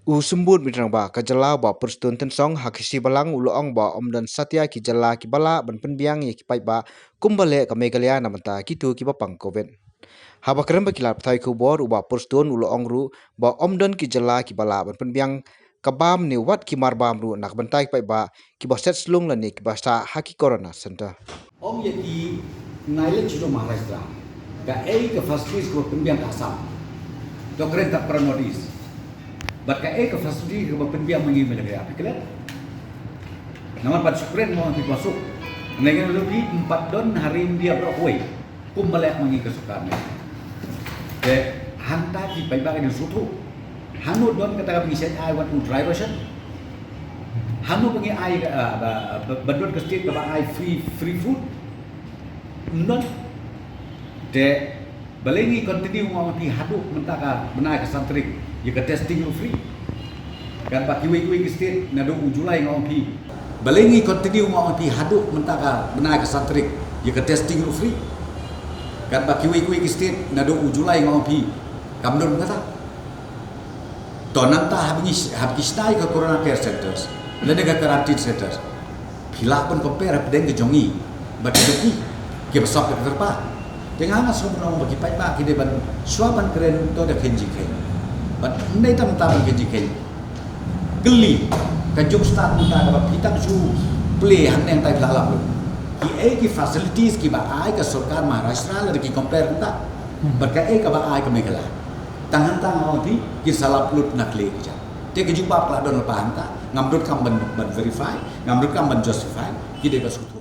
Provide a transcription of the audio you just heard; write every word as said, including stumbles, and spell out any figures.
U Symbud Rangbah ka jylla, Bah Prestone Tynsong, ha ka shi balang u la ong ba ym don satia ki jylla kiba lah ban pynbiang ïa ki paidbah kumba leh ka Meghalaya na bynta kito kiba pang covid. Haba kren bad ki lad pathai khubor, u Bah Prestone u la ong ruh ba ym don ki jylla kiba lah ban pynbiang ka bam ne wat ki mar bam ruh na ka bynta ki paidbah kiba set slung lane kiba sah ha ki corona center. Ong ïa ki, nai leit sha Maharashtra, kaei ka facilities kaba pynbiang ka Assam? To kren tang para North East. Bad kaei ka facility kaba pynbiang ma ngi Meghalaya, phi klet? Namar pat shu kren ma ngi, phi kwah suk. Ngi ngan ruh, phi, ym pat don ha ri India baroh kawei kumba leh ma ngi ka sorkar ne. Te hangta ki paidbah ki dang sngewthuh. Hangno don kata kaba ngi shait ai wan u dry ration? Hangno ba ngi ai, ah, ba, ba, ba don ka state kaba ai free, free food? Ym don. Te balei ngi continue, nga ong ïa phi, haduh mynta ka bnai ka san tarik ïa ka testing ruh free? Katba kiwei kiwei ki state naduh u July, nga ong ïa phi. Balei ngi continue, nga ong ïa phi, haduh mynta ka bnai ka san tarik ïa ka testing ruh free? Katba kiwei kiwei ki state naduh u July, nga ong ïa phi, kam don kata. To nangta haba ngi, haba ki shna ïa ka corona care centers lane ka quarantine centers, phi lah ban compare hapdeng ka jong ngi bad ka jong ki, kiba sop da ka kyrpad. Te nga, nga sngew ban ong ba ki paidbah ki dei ban, shuwa ban kren, to da khein jingkhein. Bad ym dei tang mynta ban khein jingkhein. Kylli ka jong stad mynta kaba phi tang shu plie hangne hangtai, phi lah lap lut. Kiei ki facilities kiba ai ka sorkar Maharashtra lada ki compare mynta bad kaei kaba ai ka Meghalaya? Tang hangta, nga ong ïa phi, kin sa lap lut na khlieh ki jait. Te ka jubab ka la don lypa hangta, ngam donkam ban, ban verify, ngam donkam ban justify, ki dei ban sngewthuh.